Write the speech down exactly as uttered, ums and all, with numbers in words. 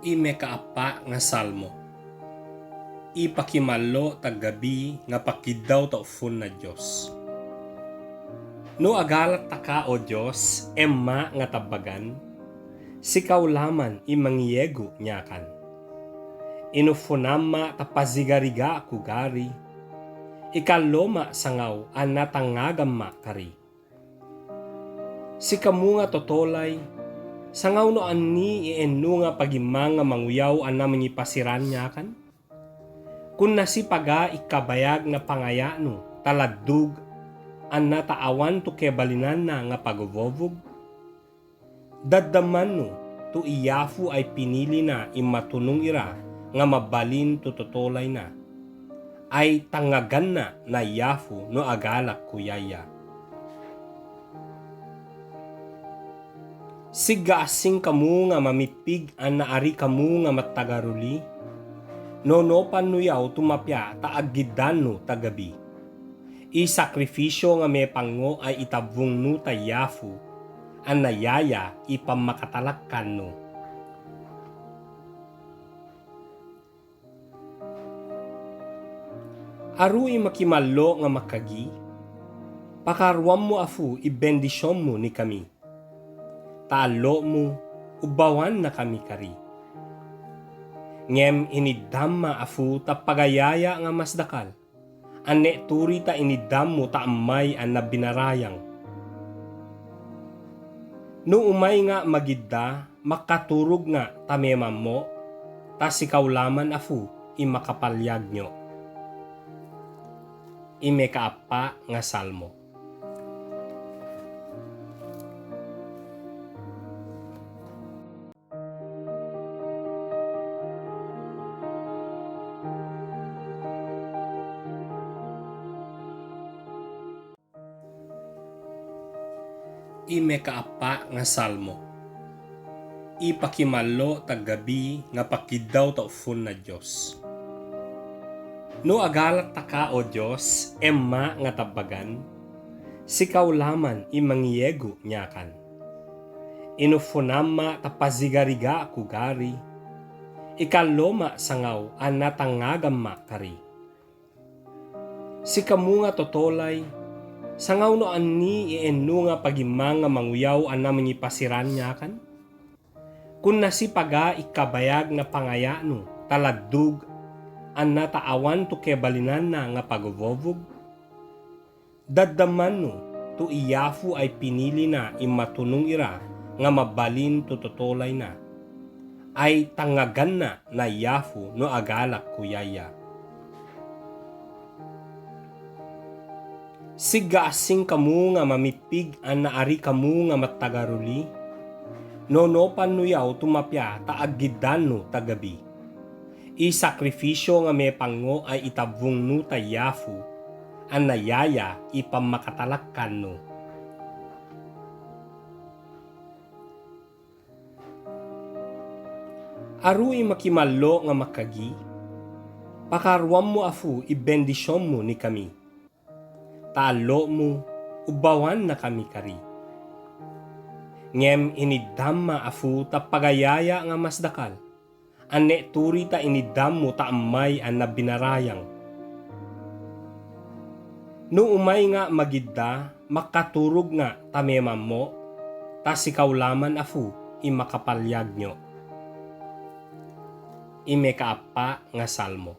I mekaapa nga salmo. I pakimallo tagabi nga pakiddaw tofon na Diyos. No agalakta ka, o Diyos, e ma nga tabagan, sikaw laman i mangiego niyakan. Inofonan ma tapazigariga ako gari, ikaloma sangaw a natangagan ma kari. Sikamu nga totolay, sangaw no anni i eno nga pagiman nga manguyaw a namangipasiran niyakan? Kon nasi paga i kabayag na pangaya no, taladdog a nataawan to kebalinan na nga pagobobog? Daddaman no to i yafo ay pinili na i matonong ira nga mabalin to totolay na. Ay tangagan na na yafo no agalak ko yaya. Sigga asing kamu nga mamipig a naari kamu nga matagaroli, nonopan no yaw to mapiya ta agidan no tagabi. I sakrifisyo nga mepango ay itabong no ta yafo, a na yaya i pamakatalakan no. Aru i makimallo nga makagi, pakarowan mo afu i bendisyon mo ni kami. Ta allo mo, obawan na kami kari. Ngem iniddan ma afu ta pagayaya nga masdakal. Ane turi ta iniddan mo ta amay a nabinarayang. No omay nga magidda, makatorog nga ta memammo, ta sikaw laman afu i makapalyag niyo. I mekaapa nga salmo. I mekaapa nga salmo. I pakimallo tagabi nga pakiddaw tofon na Diyos. No agalakta ka, o Diyos, e ma nga tabagan, sikaw laman i mangiego niyakan. Inofonan ma tapazigariga ako gari, ikaloma sangaw a natangagan ma kari. Sikamu nga totolay, sangaw no anni i eno nga pagiman nga manguyaw a namangipasiran niyakan? Kon nasi paga i kabayag na pangaya no, taladdog a nataawan to kebalinan na nga pagobobog? Daddaman no to i yafo ay pinili na i matonong ira nga mabalin to totolay na. Ay tangagan na na yafo no agalak ko yaya. Sigga asing kamu nga mamipig a naari kamu nga matagaroli, nonopan no yaw to mapiya ta agidan no tagabi. I sakrifisyo nga mepango ay itabong no ta yafo, a na yaya i pamakatalakan no. Aru i makimallo nga makagi, pakarowan mo afu i bendisyon mo ni kami. Ta allo mo, obawan na kami kari. Ngem iniddan ma afu ta pagayaya nga masdakal. Ane turi ta iniddan mo ta amay a nabinarayang. No omay nga magidda, makatorog nga ta memammo, ta sikaw laman afu i makapalyag niyo. I mekaapa nga salmo.